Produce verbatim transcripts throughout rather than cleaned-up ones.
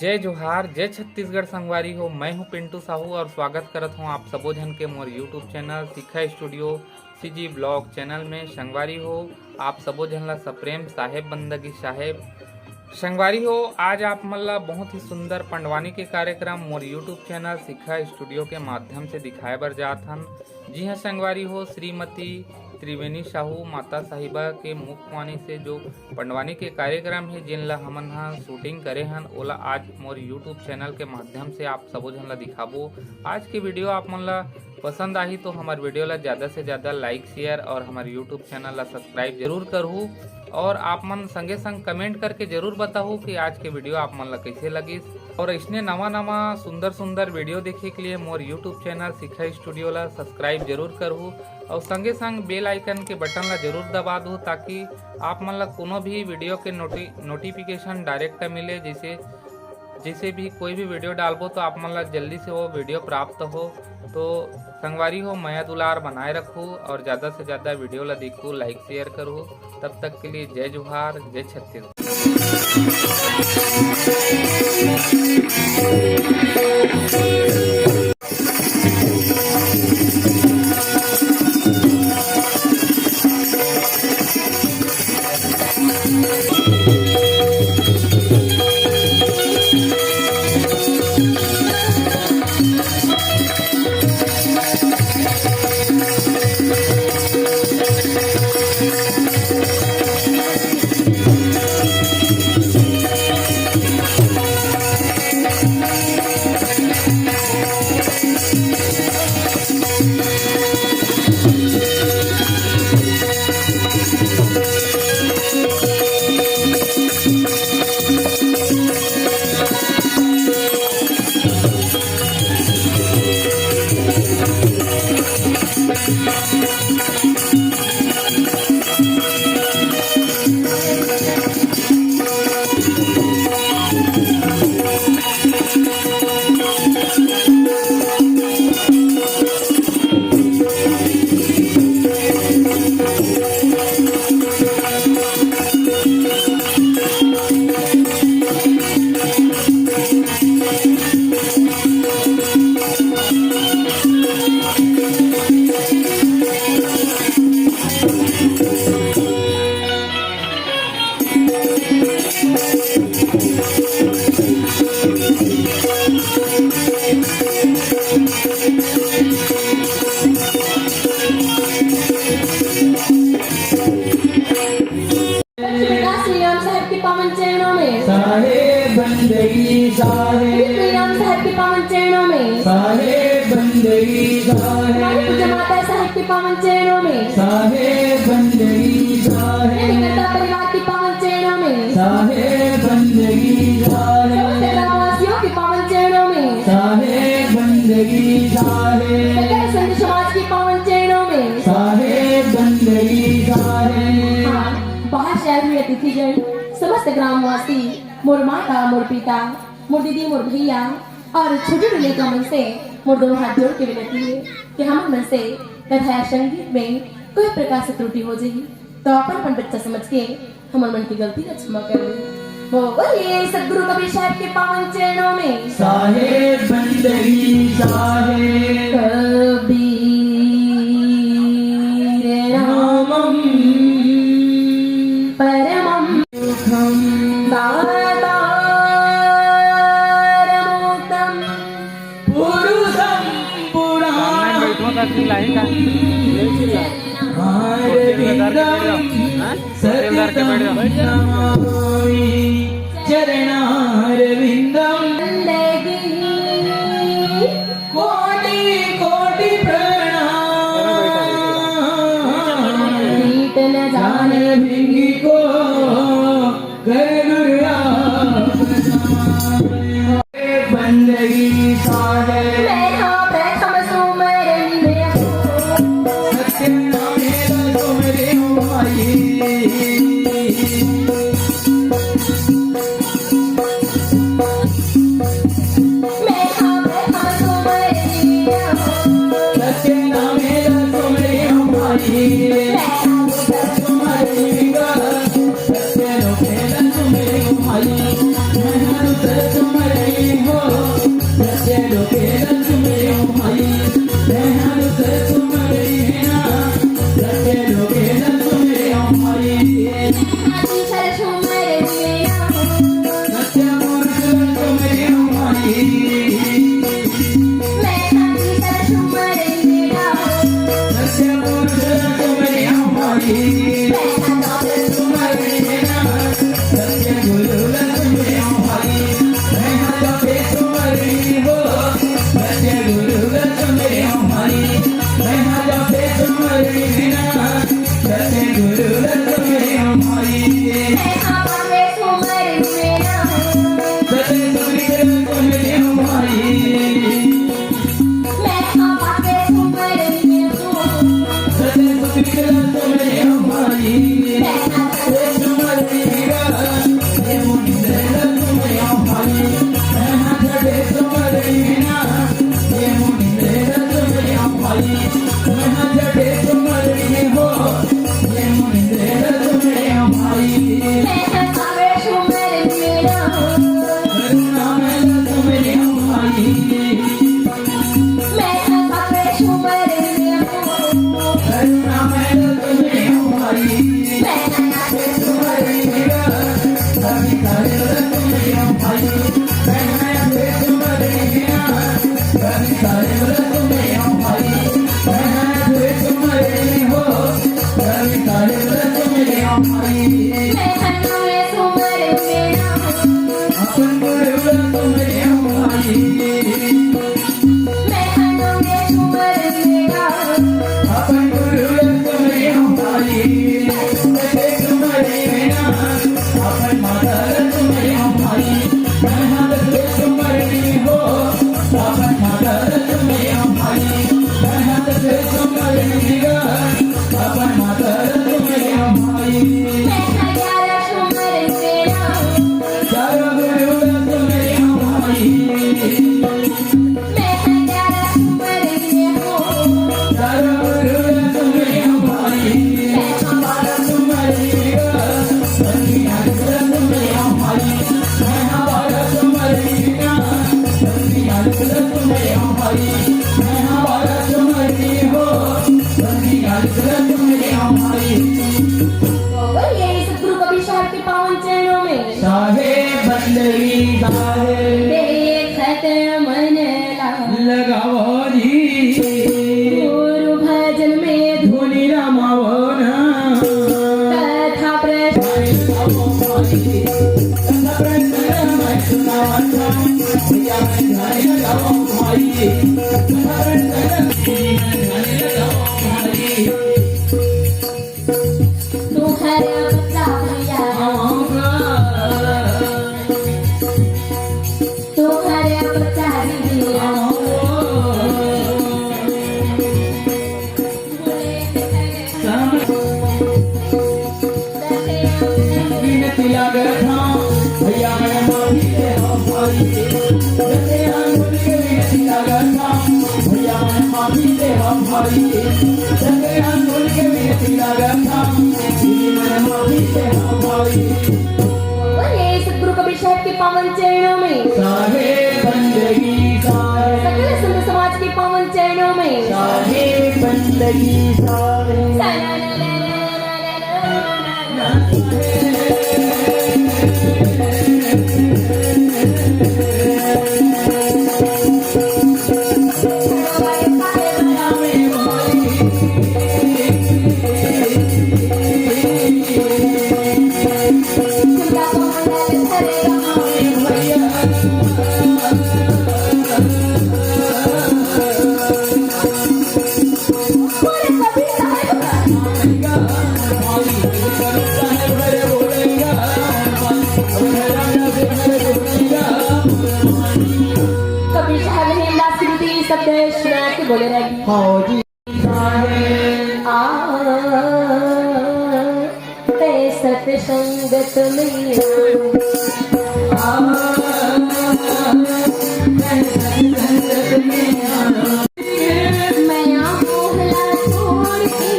जय जोहार, जय छत्तीसगढ़ संगवारी हो। मैं हूं पिंटू साहू और स्वागत करत हूं आप सबो झन के मोर YouTube चैनल शिक्षा स्टूडियो CG ब्लॉग चैनल में। संगवारी हो, आप सबो झन ला सप्रेम साहेब बंदगी साहेब। संगवारी हो, आज आप मन ला बहुत ही सुंदर पंडवानी के कार्यक्रम मोर YouTube चैनल शिक्षा स्टूडियो के माध्यम से दिखाए बर जात हन। जी हाँ संगवारी हो, श्रीमती त्रिवेणी साहू माता साहिबा के मुखवाणी से जो पंडवानी के कार्यक्रम हे, जेन ला हमन ह शूटिंग करे हन, ओला आज मोर YouTube चैनल के माध्यम से आप सबो झन ला दिखाबो। आज के वीडियो आप मन ला पसंद आही तो हमर वीडियो ला ज्यादा से ज्यादा लाइक, शेयर और हमर YouTube चैनल ला सब्सक्राइब जरूर करहू। और आप मन संगे संग कमेंट करके जरूर बताहू कि आज के वीडियो आप मन ला कैसे लगिस। और इसने नवा नवा सुंदर सुंदर वीडियो देखे के लिए मोर YouTube चैनल शिक्षा स्टूडियो ला सब्सक्राइब जरूर करहू और संगे संग बेल आइकन के बटन ला जरूर दबा दू, ताकि आप मन ला कोनो भी वीडियो के नोटि-, नोटिफिकेशन डायरेक्ट मिले। जैसे जैसे भी कोई भी वीडियो डालबो तो आप मन ला जल्दी से वो वीडियो प्राप्त हो। तो संगवारी हो, मया दुलार बनाए रखू और ज्यादा से ज्यादा वीडियो ला देखू, लाइक शेयर करू। तब तक के लिए जय जोहार, जय छत्तीसगढ़। श्री राम साहब के पावन चरणों में। साहेब बंदगी साहेब। श्री राम साहब के पावन चरणों में। साहेब बंदगी साहेब। हमारे पूज्य माता साहब के पावन चरणों में। साहेब बंदगी साहेब। मेरे कर्ता परिवार के पावन चरणों में। साहेब बंदगी साहेब। समस्त ग्रामवासियों के पावन चरणों में। साहेब बंदगी साहेब। सकल संत समाज के पावन चरणों में। साहेब बंदगी साहेब। हाँ, बाहर से आए हुए अतिथिगण, समस्त ग्रामवासी, मोर माता, मोर पिता, मोर दीदी, मोर भैया और छोटे छोटे लइका मन से मोर दोनों हाथ जोड़ के विनती है कि हमन मन से कथा या संगीत में कोई प्रकार से त्रुटि हो जाही तो अपन अपन बच्चा समझ के हमर मन की गलती ला क्षमा कर दे। बोलिए सतगुरु कबीर साहब के पावन चरणों में। साहेब बंदगी साहेब। कबीर नामम परमम सुखम। दातारमुक्तम पुरुषम पुराणम। बैठो का सीन लाही का? अरविंदम सततम नमामि चरणारविंदम। बंदगी कोटि कोटि प्रणाम। पीठ न जाने भिंगी को कर गुरु आप। बंदगी साहेब। मैं हाँ प्रथम सुमरन में हूँ। सत्य नाम है तो मेरे भाई। बोलिए सतगुरु कबीर साहब के पावन चरणों में। साहेब बंदगी साहेब। देखत मन ला लगावो जी। गुरु भजन में धुनी रमावो ना। कथा प्रसंग। कथा प्रसंग मैं सुनावा था। भैया मैं ध्यान लगाओ भाई। कथा प्रसंग मैं ध्यान लगाओ भाई। तुम्हारा बच्चा भैया। तुम्हारा बच्चा दीदी। विनती लागत हूँ, भैया मैं माफी दे हूँ भाई। जैसे आंगुल के विनती लागत हूँ, भैया मैं माफी दे हूँ भाई। जैसे आंगुल के विनती लागत हूँ, दीदी मैं माफी दे हूँ भाई। बोलिए सतगुरु कबीर साहब के पावन चरणों में। साहेब बंदगी साहेब। सकल संत समाज के पावन चरणों में। साहेब बंदगी साहेब। कबीर साहब ने हिमदास कृति सत्य सुना के बोले रहे। हाँ जी। आ, ते सत्संगत में आ, ते सत्संगत में आ। मैं आ मोहला छोड़ के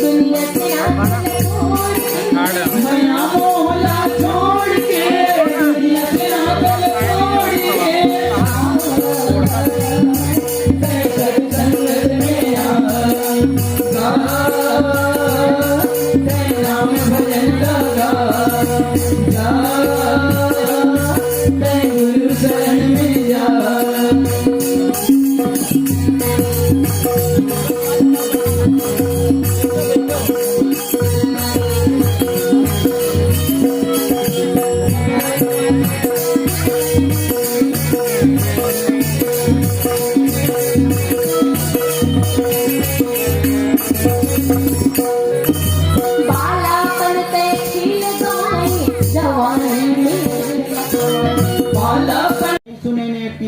दुनिया से आ छोड़ के। मैं आ मोहला छोड़ के दुनिया से आ छोड़ के।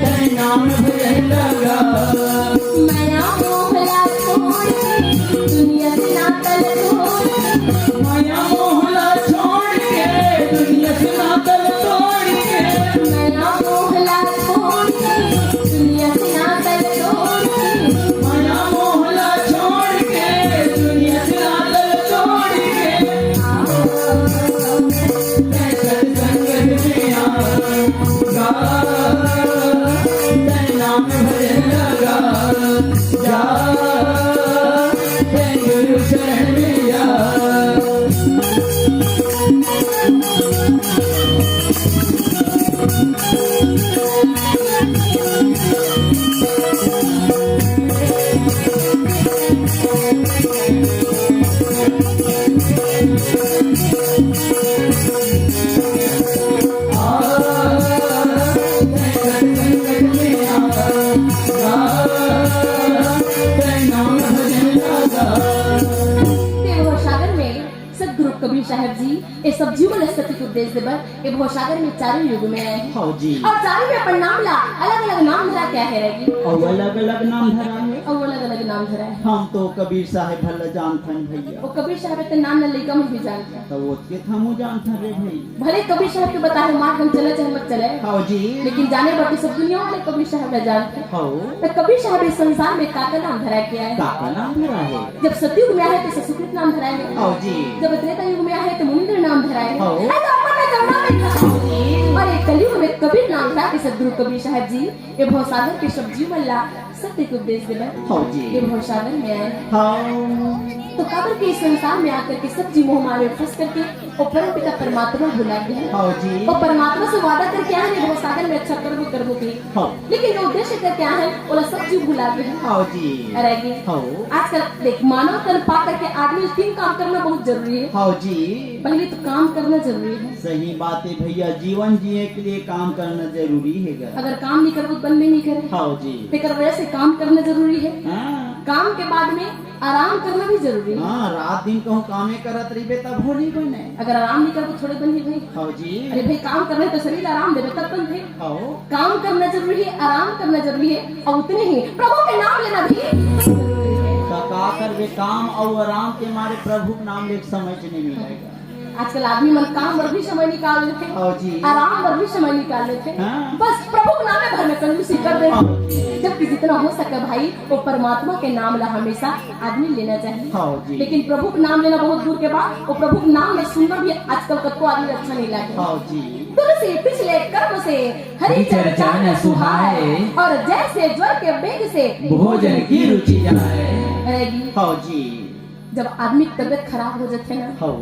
तैं नाम भजन लगा। मया मोहला छोड़ के दुनिया से नाता ल तोड़ के। मया मोहला छोड़ के दुनिया से नाता ल तोड़ के। मया मोहला छोड़ के दुनिया से नाता ल तोड़ के। मया मोहला छोड़ के दुनिया से नाता ल तोड़ के। आ, तैं सत्संगत में आ। गा, तैं नाम भजन लगा, जा, तैं गुरु शरण में जा। तें भवसागर में सतगुरु कबीर साहब जी ए सब जीव मन ल सत्य के उपदेश देबर ए भवसागर में चारों युग में आए हैं। हाँ जी। अउ चारों में अपन नाम ला अलग-अलग नाम धरा के आए हैं जी। अउ अलग-अलग नाम धरा हे। अउ अलग-अलग नाम धरा हे। हम तो कबीर साहब भला जानथन भैया। ओ कबीर साहब के नाम ल लइका मन भी जानथे। त ओतके त हमू जानथन रे भई। भले कबीर साहब के बताए मार्ग हम चले चाहे मत चले, हाँ जी। लेकिन जाने बर तो सब दुनिया वाले कबीर साहब ला जानथे। हाँ। त कबीर साहब इस संसार में का का नाम धरा के आए? का का नाम धरा हे? जब सतयुग में आए तो संस्कृत नाम धरा हे। हाँ जी। जब त्रेता युग में आए तो मुनींद्र नाम धरा हे। हाँ। अरे तो अपन में करना में था। अरे कलयुग में कबीर नाम धरा के सतगुरु कबीर साहब जी ये भवसागर के सब जीव मन ला सत्य के उपदेश देवे। हाँ जी। ये भवसागर में आए। हाँ। तो काबर के इस संसार में आकर के सब जीव मोह माया में फंस करके वो परम पिता परमात्मा भुला गे हे। हाँ जी। वो परमात्मा से वादा करके आए हे, भवसागर में अच्छा कर्म करबो के। हाँ। लेकिन जो उद्देश्य करके आए हे, ओला सब चीज भुला गे हे। हाँ जी। अरे जी। हाँ। आजकल देख, मानव तन पा करके आदमी तीन काम करना बहुत जरूरी हे। हाँ जी। पहले तो काम करना जरूरी हे। सही बात हे भैया, जीवन जिए के लिए काम करना जरूरी हे गा। अगर काम नहीं करबो तो बनबे नहीं करे। हाँ जी। तेकर वजह से काम करना जरूरी हे। हाँ। काम के बाद में आराम करना भी जरूरी हे। हाँ, रात दिन कहूँ कामे करत रहिबे तभो नहीं बने। अगर आराम नहीं करबो थोड़े बनही भाई। हाँ जी। अरे भाई, काम करना हे तो शरीर आराम देबे तब बनथे। हाँ। काम करना जरूरी हे, आराम करना जरूरी हे, और उतने ही प्रभु के नाम लेना भी जरूरी हे। तो का करबे, काम और आराम के मारे प्रभु के नाम ले के समय नहीं मिलेगा। आजकल आदमी मन काम बर भी समय निकाल लेथे, हाँ जी। आराम बर भी समय निकाल लेथे, हाँ। बस प्रभु के नामे भर में कंजूसी कर दे। हाँ जी। जबकि जितना हो सके भाई, वो परमात्मा के नाम ला हमेशा आदमी लेना चाहिए। हाँ जी। लेकिन प्रभु के नाम लेना बहुत दूर के बात, वो प्रभु के नाम ला सुनना भी आजकल कतको आदमी अच्छा नहीं लागे। हाँ जी। तुलसी पिछले कर्म से हरि चर्चा न सुहाए, और जैसे ज्वर के वेग से भोजन की रुचि जाए। अरे जी। हाँ जी। जब आदमी के तबीयत खराब हो जाथे ना, हाँ।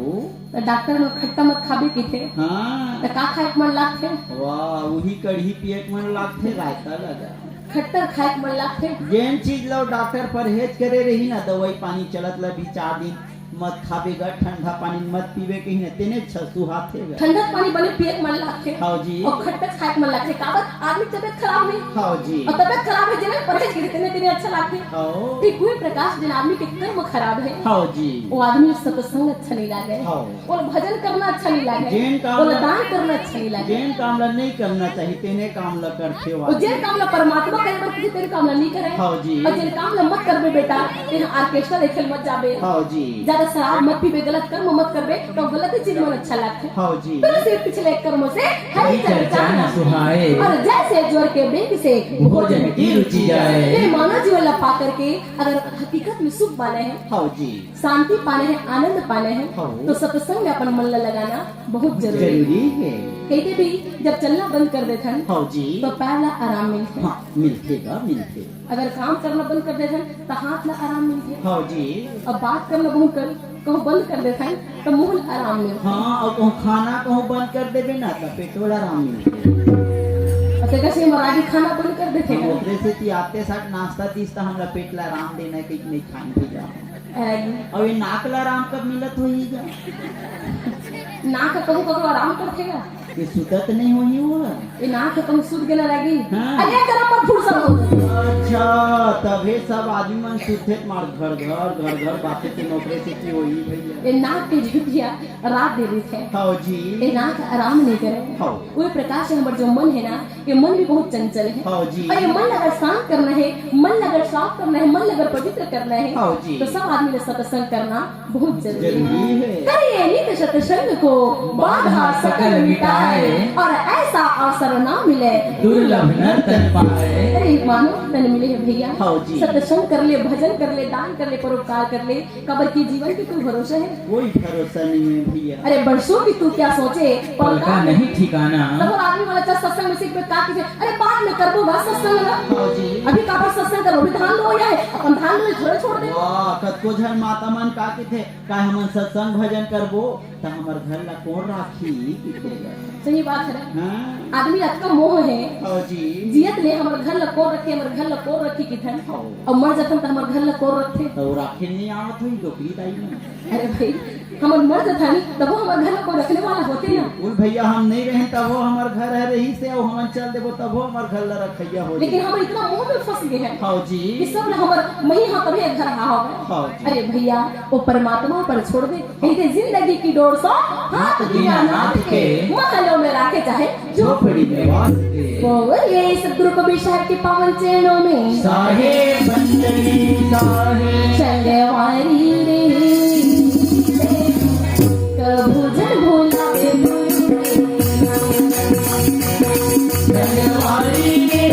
तो डॉक्टर मन खट्टा मत खाबे कहिथे। हाँ। तो का खाए के मन लागथे? वाह, वही कढ़ी पिए के मन लागथे, रायता लगा। खट्टा खाए के मन लागथे। जेन चीज लो डॉक्टर परहेज करे रही ना, दवाई पानी चलत ला भी चार दिन मत खाबे गा, ठंडा पानी मत पीबे कही ना, तेने अच्छा सुहाथे गा। ठंडा पानी बने पिए के मन लागथे। हाँ जी। और खट्टा खाए के मन लागथे। काबर? आदमी के तबीयत खराब हे। हाँ जी। और तबीयत खराब हे, जेने परहेज करे, तेने, तेने अच्छा लागथे। हाँ। ठीक वही प्रकाश, जेन आदमी के कर्म खराब हे, हाँ जी। वो आदमी सत्संग अच्छा नहीं लागे। हाँ। ओला भजन करना अच्छा नहीं लागे, जेन काम ओला ला, दान करना अच्छा नहीं लागे। जेन काम ला नहीं करना चाहिए, तेने काम ला करथे वो और जेन आदमी। काम ला परमात्मा करे बर कहिथे, तेन काम ला नहीं करे। हाँ जी। और जेन काम ला मत करबे बेटा, तेन ऑर्केस्ट्रा देखे मत जाबे। हाँ जी। ज्यादा शराब मत पीबे, गलत कर्म मत करबे, तो गलत ही चीज मन अच्छा लगथे। हाँ जी। तुलसी पिछले कर्म से हरि चर्चा न सुहाए। और जैसे ज्वर के वेग से भोजन की रुचि जाए। ये मानव जीवन ला पा करके अगर हकीकत में सुख पाना हे, हाँ जी। शांति पाना हे, आनंद पाना हे, हाँ। तो सत्संग में अपन मन ला लगाना बहुत जरूरी हे। जरूरी हे। कहिथे भी, जब चलना बंद कर देथन, हाँ जी। तो पैर ला आराम मिलथे। हाँ, मिलथे गा, मिलथे। अगर काम करना बंद कर देथन, तो हाथ ला आराम मिलथे। हाँ जी। अब बात करना बहुत कर, कहूँ बंद कर देथन, तो मुंह ला आराम मिलथे। हाँ, और कहूँ खाना कहूँ बंद कर देबे ना, तो पेटो ला आराम मिलथे। और तेकर से हमारा आदि खाना बंद कर देथे हम ना। ओकरे सेती आते साथ नाश्ता दीस, तो हमला पेट ला आराम देना कि नहीं खान पी जाओ। अरे। अउ ये नाक ला आराम कब मिलत होही गा? नाक ह कहूँ ककरो आराम करथे गा? ये सुतत नहीं होही वो? ये नाक ह कहूँ सुत गे ना लागी? हाँ। अरे, करम पर फुर्सत हो। अच्छा, तभे सब आदमी मन सुतथे मार घर घर, घर घर बातें के नौकरे से की होही भैया। ये नाक के झुठिया रात दे रही थे। हाँ जी। ये नाक आराम नहीं करे। हाँ। वो प्रकाश हमर जो मन हे ना, ये मन भी बहुत चंचल हे। हाँ जी। और ये मन ला अगर शांत करना हे, मन ला अगर साफ करना हे, मन ला अगर पवित्र करना हे, हाँ जी। तो सब आदमी ला सत्संग करना बहुत जरूरी हे। जरूरी हे। करिए नित सत्संग को, बाधा सकल मिटाए। और ऐसा अवसर ना मिले, दुर्लभ नर तन पाए। अरे, मानव तन मिले हे भैया। हाँ जी। सत्संग कर ले, भजन कर ले, दान कर ले, परोपकार कर ले, काबर कि जीवन के कोई भरोसा हे? कोई भरोसा नहीं हे भैया। अरे बरसों की तू क्या सोचे, पल का नहीं ठिकाना। तब आदमी वाला चल सत्संग में सीख में का कीजिए, अरे बाद में करबो बा सत्संग ना। हाँ जी। अभी काबर सत्संग करबो, अभी धान लो या हे, अपन धान लो थोड़े छोड़ दे। वाह, कतको झन माता मन का कहिथे, का हमन सत्संग भजन करबो, त हमर घर ला कोन राखी? सही बात हे। हाँ। आदमी अतका मोह हे। हाँ जी। जियत ले हमर घर ला कोन रखे, हमर घर ला कोन रखी किथन। हाँ। अउ मर जथन त हमर घर ला कोन रखथे? त वो राखे नहीं आवत होही डोकरी दाई मन। अरे भाई, हमन मर जथन, तभो हमर घर ला कोई रखने वाला होथे ना। बिल्कुल भैया, हम नहीं रहेन तभो हमर घर हे रही से, अउ हमन चल देबो तभो हमर घर ला रखैया हो लेकिन जाही। हम इतना मोह में फंस गए हैं हाँ जी। कि सब ना हमर मही हाँ तभे घर हाँ होवे। हाँ जी। अरे भैया, वो परमात्मा पर छोड़ दे, कहिथे जिंदगी की डोर सो हाथ दीनानाथ के, महलों में राखे चाहे झोपड़ी में वास दे। बोलिए सतगुरु कबीर साहब के पावन चरणों में। साहेब बंदगी साहेब। चंगेवारी रे, कभू झन भुलावे गुरु के नाम। चंगेवारी रे,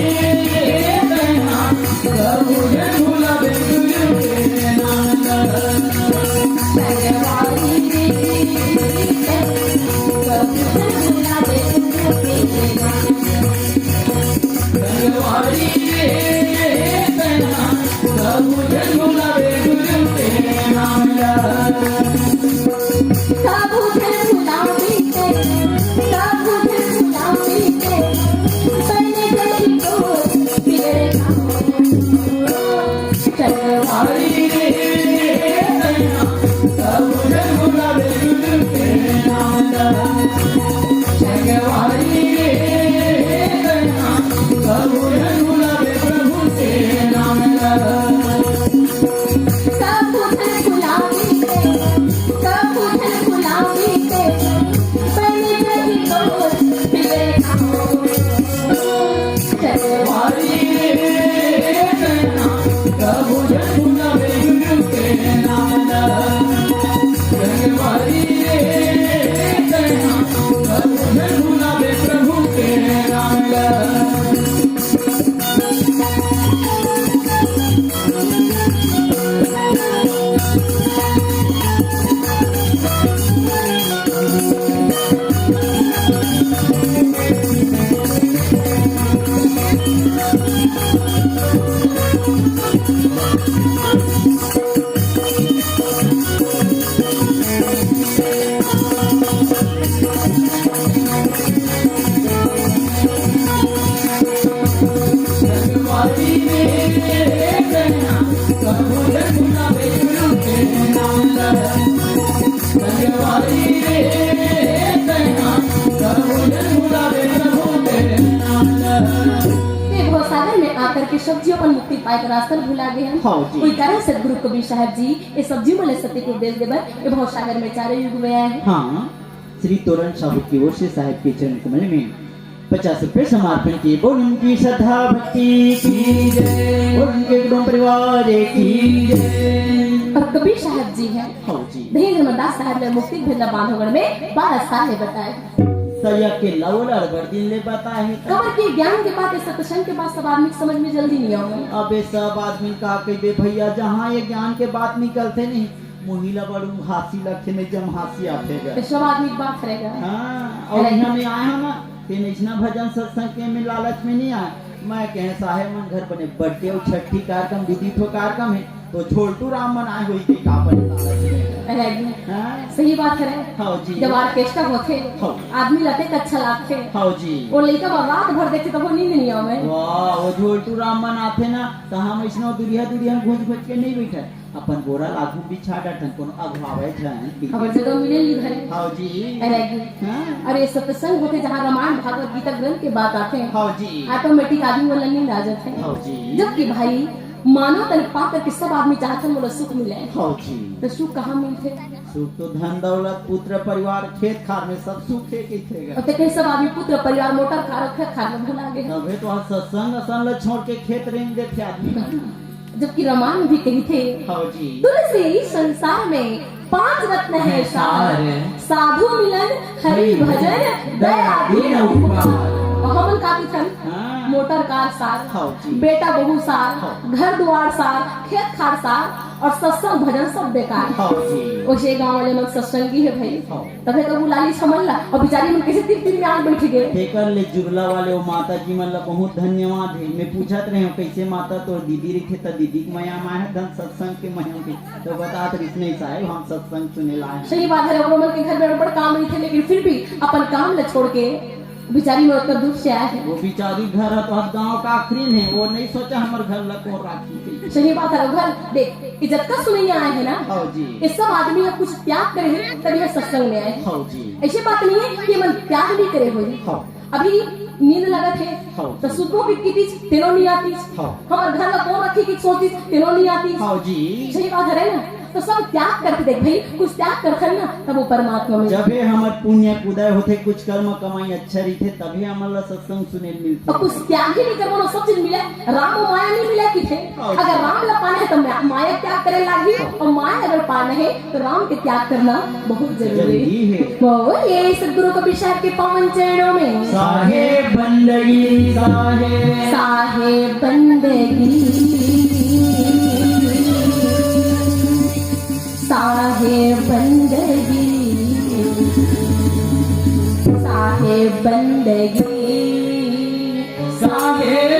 सब्जी अपन मुक्ति पाए के रास्ता ल भुला गे हन। हाँ जी। कोई कारण सतगुरु कबीर साहब जी ये सब्जी मन ल सत्य के उपदेश देबर ये भवसागर में चारों युग में आए हैं। हाँ, श्री तोरण साहब की ओर से साहब के चरण कमल में पचास रुपए समर्पण किए। बोल उनकी श्रद्धा भक्ति की जय, बोल उनके कुटुंब परिवार की जय। और कबीर साहब जी हैं। हाँ जी। दही धर्मदास साहब ने मुक्ति भेजना बांधवगढ़ में बारह साल ले बताए। सही अकेला वो लड़बड़ दिन ले बताए हैं। कबर के ज्ञान के बात, सत्संग के बात सब आदमी के समझ में जल्दी नहीं आवे। अबे सब आदमी का कहिबे भैया, जहाँ ये ज्ञान के बात निकलथे नहीं, मुही ला बड़ू हासी लगथे, मैं जम हासी आथे गा। तो सब आदमी के बात रहेगा। हाँ, और अरे। यहाँ में आए हो ना, तेन इसना भजन सत्संग के में लालच में नहीं आए। मैं कहे साहेब मन घर बने बर्थडे और छठी कार्यक्रम, विधि ठो कार्यक्रम है, तो झोलटू राम मन आए हुई के का बने लालच में। अरे, हाँ। सही बात है। हाँ जी। जब ऑर्केस्ट्रा होथे, हाँ। आदमी ला देख अच्छा लागथे। हाँ जी। वो लइका बा रात भर देखे तब वो नींद नहीं आवे। वाह, वो झोलटू राम मन आथे ना, तो हम इसना दुरिया दुरिया घुस घुस के नहीं बैठे। अपन बोरा लागू बिछा डरथन, कोनो अगुवावे झन। खबर जगह मिले ली घरे। हाँ जी। अरे गी। हाँ। अरे सत्संग होथे जहाँ रामायण भागवत गीता ग्रंथ के बात आथे। हाँ जी। ऑटोमेटिक आदमी वाला नींद आ जाथे। हाँ जी। जबकि भाई मानव तन पा करके सब आदमी चाहथन मोला सुख मिले। हाँ जी। तो सुख कहाँ मिलथे? सुख तो धन दौलत पुत्र परिवार खेत खार में सब सुख है कि थे और ते कहीं सब आदमी पुत्र परिवार मोटर कार और खेत खार में भुला गए। तबे तो आज सत्संग असन ल छोड़ के खेत रेंग देथे आदमी। जबकि रामायण भी कही थे। हाँ जी। तुलसी संसार में पांच रत्न है सार, सार। साधु मिलन हरि भजन दया दीन उपकार। और हमन का कथन? हाँ। मोटर कार सार, हाँ जी। बेटा बहू सार, हाँ। घर दुआर सार, खेत खार सार और सत्संग भजन सब बेकार। हाँ जी। ओसे गांव वाले मन सत्संगी है भाई। हाँ। तभे तो बुला ली समझ ला। और बेचारी मन कैसे तिल तिल में आग बैठ गए। तेकर ले जुगला वाले वो माता जी मन ला बहुत धन्यवाद है। मैं पूछत रहे हूँ कैसे माता तोर दीदी रखे त दीदी के मया माय है धन सत्संग के मया के। तो बतात रहिस नहीं साहेब हम सत्संग सुने ला है। सही बात है, ओकरो मन के घर में बड़ काम रहिथे लेकिन फिर भी अपन काम ला छोड़ के बेचारी मन उतना दूर से आए हैं। वो बेचारी घर है तो हर गांव का आखिरी है, वो नहीं सोचा हमर घर ला कौन राखी। सही बात है, घर देख ये जतका सुनैया आए हैं ना, हाँ जी। ये सब आदमी अब कुछ त्याग करे हैं तभी हम सत्संग में आए हैं। हाँ जी। ऐसी बात नहीं है कि मन त्याग भी करे हुए हैं। हाँ। अभी नींद लगत है, हाँ। तो सुतबो भी कीतीस, तेनो नहीं आतीस। हाँ। हमर घर ला कौन रखी की सोचतीस, तेनो नहीं आतीस। हाँ जी। सही बात है ना? तो सब त्याग करके देख भाई, कुछ त्याग करथन ना, तब वो परमात्मा में। जबे हमर पुण्य के उदय होथे, कुछ कर्म कमाई अच्छा रहिथे, तभी हमन ला सत्संग सुने मिलथे। और कुछ त्याग ही नहीं करबो ना, सब चीज मिले। राम और माया नहीं मिले किथे। हाँ। अगर राम ला पाना है तो मा-, माया त्याग करे लागी, और माया अगर पाना है तो राम के त्याग करना बहुत जरूरी जरूरी है। है। बोलिए सदगुरु कबीर साहब के पावन चरणों में। साहेब बंदगी, साहेब। साहेब बंदगी, साहेब बंदगी, साहेब बंदगी। साहेब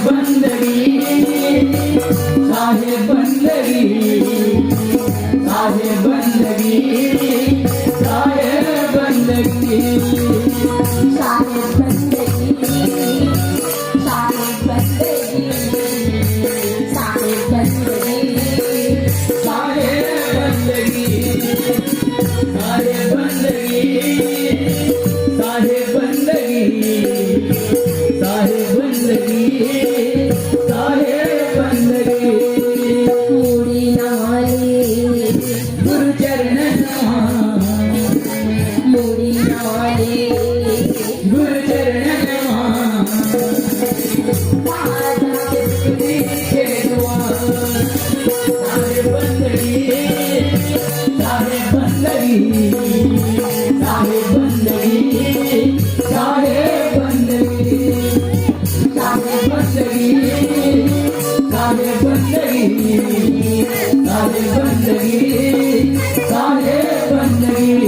बंदगी, साहेब बंदगी, साहेब बंदगी, साहेब बंदगी, साहेब बंदगी। साहेब बंदगी, साहेब बंदगी, साहेब बंदगी, साहेब बंदगी। साहेब बंदगी, साहेब बंदगी, साहेब बंदगी, साहेब बंदगी। मुड़ी नवाले गुरु चरण नवा, मुड़ी नवाले गुरु चरण नवा। साहेब बंदगी, साहेब बंदगी, साहेब बंदगी, साहेब बंदगी। साहेब बंदगी, साहेब बंदगी, साहेब बंदगी, साहेब बंदगी।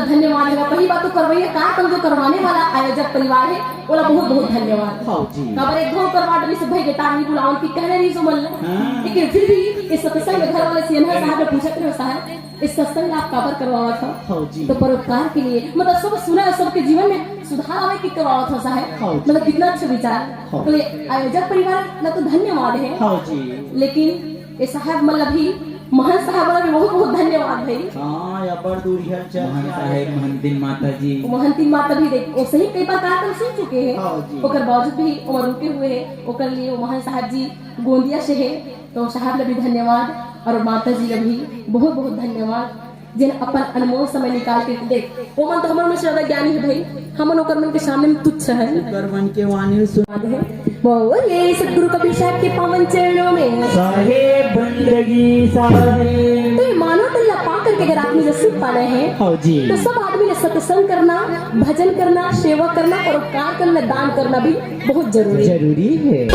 धन्यवाद हे। पहली बात तो करवइया कार्यक्रम जो करवाने वाला आयोजक परिवार हे, ओला बहुत बहुत धन्यवाद। हाँ जी। काबर एक घाव करवा डरिस भाई, गिटार नहीं बुलावन की कहने नहीं सुमन ला। हाँ। लेकिन फिर भी इस सत्संग में घर वाले सियनहा साहब ने पूछत रहे, "साहब, इस सत्संग में आप काबर करवावत हो?" हाँ जी। तो परोपकार के लिए, मतलब सब सुना है, सबके जीवन में सुधार आवे की करवावत हो साहब। हाँ जी। मतलब कितना अच्छा विचार। हाँ। तो ये आयोजक परिवार ला तो धन्यवाद हे। हाँ जी। लेकिन ये साहब मतलब भी महंत साहब वाला भी बहुत बहुत धन्यवाद भाई। हाँ, अब्बड़ दूरिहा चल महंत के आए साहेब, हे। महंतिन माता जी। वो महंतिन माता भी देख, वो सही कई बार कार्यक्रम सुन चुके हैं। हाँ जी। ओकर बावजूद भी वो रुके हुए हैं, ओकर लिए वो महंत साहब जी गोंदिया से है, तो साहब ला भी धन्यवाद और माता जी ला भी बहुत बहुत धन्यवाद, जिन अपन अनमोल समय निकाल के देख, वो मन तो हमर में ज्यादा ज्ञानी है भाई, हमन ओकर मन के सामने में तुच्छ है। ओकर मन के वाणी सुन। बोले सतगुरु कबीर साहब के पावन चरणों में। साहेब बंदगी साहेब। तो ये मानव तन ला पा करके अगर आदमी ला सुख पाना है, हाँ जी। तो सब आदमी ला सत्संग करना, भजन करना, सेवा करना, परोपकार करना, दान करना भी बहुत जरूरी है। जरूरी है।